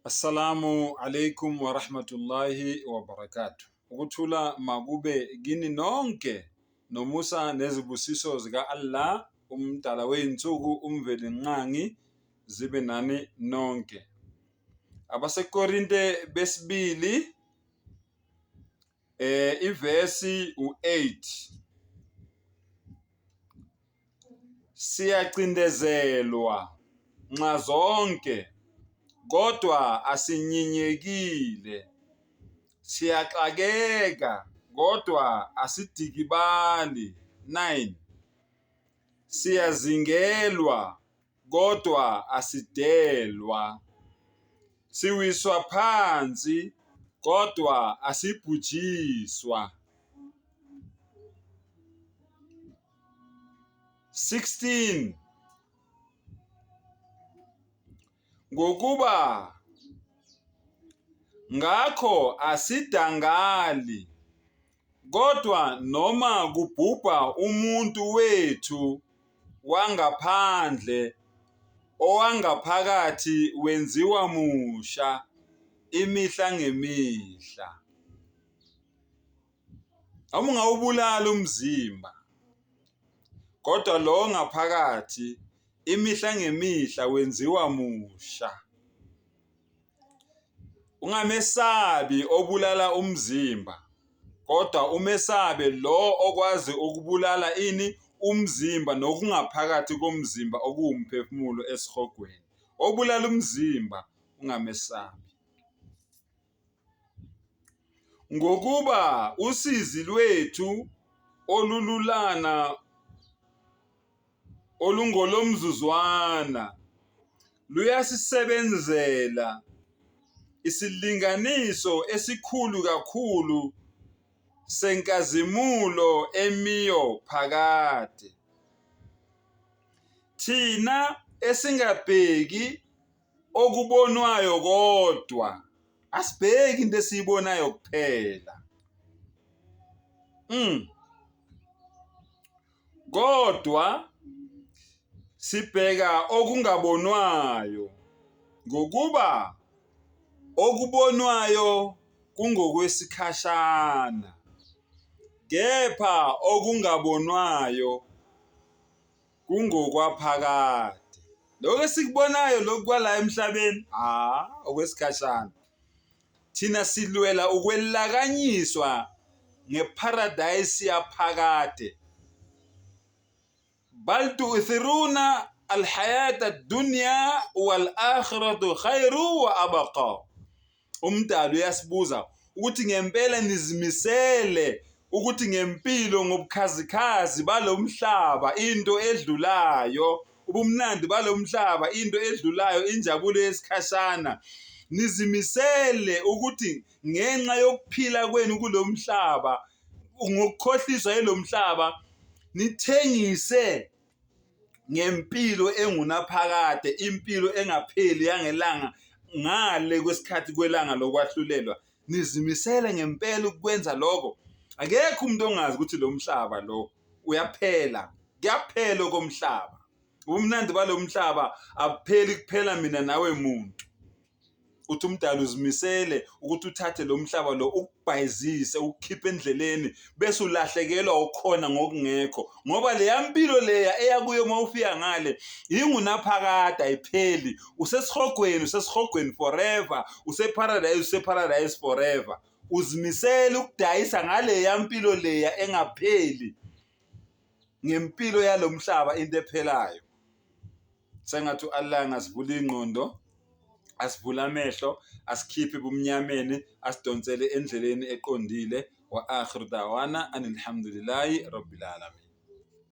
Assalamu alaikum wa rahmatullahi wa barakatuh. Ukuthula makube kini nonke nomusa nezibusiso zika Allah umdala wey'nsuku uMvelinqangi zibe nani nonke. AbaseKorinte besibili ivesi u-8 Siyacindezelwa nxazonke, kodwa asinyinyekile, siyaxakeka, kodwa asidikibali. 9 Siyazingelwa, kodwa asidelwa, siwiswa phansi, kodwa asibhujiswa. 16 Ngokuba ngakho asidangali, kodwa noma kubhubha umuntu wethu wangaphandle, owangaphakathi wenziwa musha imihla ngemihla. Noma ungawubulala umzimba kodwa lo ngaphakathi imihla ngemihla wenziwa musha. Ungamesabi obulala umzimba kodwa umesabe lo okwazi ukubulala ini umzimba nokungaphakathi komzimba okuwumphefumulo esihogweni. Obulala umzimba ungamesabi. Ngokuba usizi lwethu olululana olungolomzuzwana luyasisebenzela isilinganiso esikhulu kakhulu senkazimulo emiyo phakade. Thina esingabheki okubonwayo kodwa asibheki into esiyibonayo kuphela. Kodwa sibheka okungabonwayo ngokuba okubonwayo kungokwesikhashana kepha okungabonwayo kungokwaphakade. Lokho esikubonayo lokhu kwala emhlabeni, ha, okwesikhashana. Thina silwela ukwelakanyiswa ngeparadise yaphakade. Bal tu'thiruna alhayata ad-dunya wal akhiratu khairu wa abqa. Umdali uyasibuza ukuthi ngempela nizimisele ukuthi ngempilo ngobukhazikhazi balomhlaba into edlulayo ubumnandi balomhlaba into edlulayo injabulo yesikhashana nizimisele ukuthi ngenxa yokuphila kwenu kulomhlaba ngokukhohliswa yilomhlaba nithengise ngempilo engunaphakade, impilo engapheli yangelanga ngale kwesikhathi kwelanga lokwahlulelwa. Nizimisele ngempela ukukwenza lokho. Akekho umuntu ongazi ukuthi lo mhlaba lo uyaphela, kuyaphela okomhlaba. Ubumnandi balo mhlaba abupheli kuphela mina nawe muntu. Uthi umdali uzimisele ukuthi uthathe lo mhlaba lo ukubhayizise ukukhiphe endleleni bese ulahlekelwa ukhona ngokungekho ngoba leya mpilo leya eya kuyo uma ufika ngale ingunaphakade ayipheli usesihogweni usesihogweni forever useparadise useparadise forever uzimisele ukudayisa ngaleya mpilo leya engapheli ngempilo yalomhlaba into ephelayo. Sengathi u-Allah angasivula iy'ngqondo, asivule amehlo, asikhiphe ebumnyameni, asidonsele endleleni eqondile. Wa akhiru dawana anilhamdulillahi rabbil alamin.